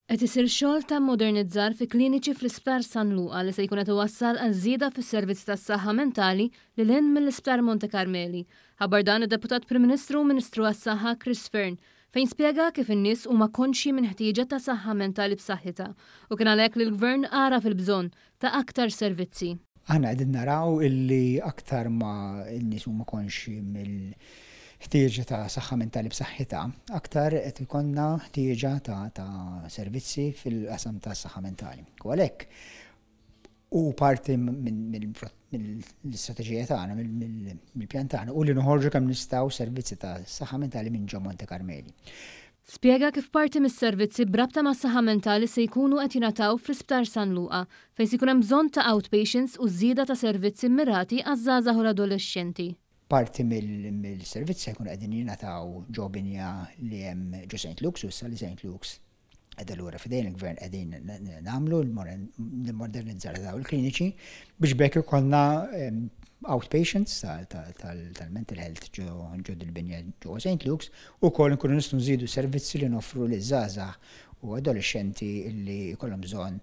Qed isir xogħol ta' mmodernizzar fi kliniċi fl-Isptar San Luqa li se jkun qed iwassal għal żieda fis-servizz tas-saħħa mentali lil hinn mill-Isptar Monte Karmeli. Ħabbar dan id-Deputat Prim Ministru u Ministru għas-Saħħa Chris Fearne fejn spjega kif in-nies huma konxji minn ħtieġa ta' saħħa mentali b'saħħitha u kien għalhekk li l-Gvern għaraf il-bżonn ta' aktar servizzi. Aħna qegħdin naraw illi aktar ma n-nies huma konxji mill-ħtieġa ta' saħħa mentali b'saħħitha, aktar qed ikollna ħtieġa ta' servizzi fil-qasam tas-saħħa mentali. U għalhekk hu parti mill-istrateġija tagħna, mill-pjan tagħna, hu li noħorġu kemm nistgħu servizzi ta' saħħa mentali minn ġo Monte Karmeli. Spjega kif parti mis-servizzi b'rabta mas-saħħa mentali se jkunu qed jingħataw fl-Isptar San Luqa, fejn se jkun hemm bżonn ta' outpatients u żieda ta' servizzi mmirati għaż-żgħażagħ u l-adolexxenti. Parti mill-servizzi se jkunu qegħdin jingħataw ġo binja li hemm ġo Saint Luke's u issa li Saint Luke's qiegħda lura f'idejn il-Gvern qegħdin nagħmlu l-modernizzar ta' dawn il-kliniċi biex b'hekk ikollna outpatients tal-mental health ġo dil-binja ġewwa St. Luke's u wkoll inkunu nistgħu nżidu servizzi li noffru liż-żgħażagħ u adolexxenti li jkollhom bżonn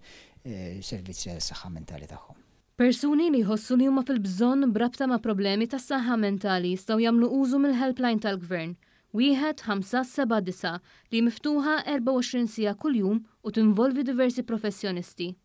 servizzi għas-saħħa mentali tagħhom. Persuni li jħossu li huma fil-bżonn b'rabta ma' problemi tas-saħħa mentali jistgħu jagħmlu użu mill-helpline tal-Gvern, 1579, li hi miftuħa 24 siegħa kuljum u tinvolvi diversi professjonisti.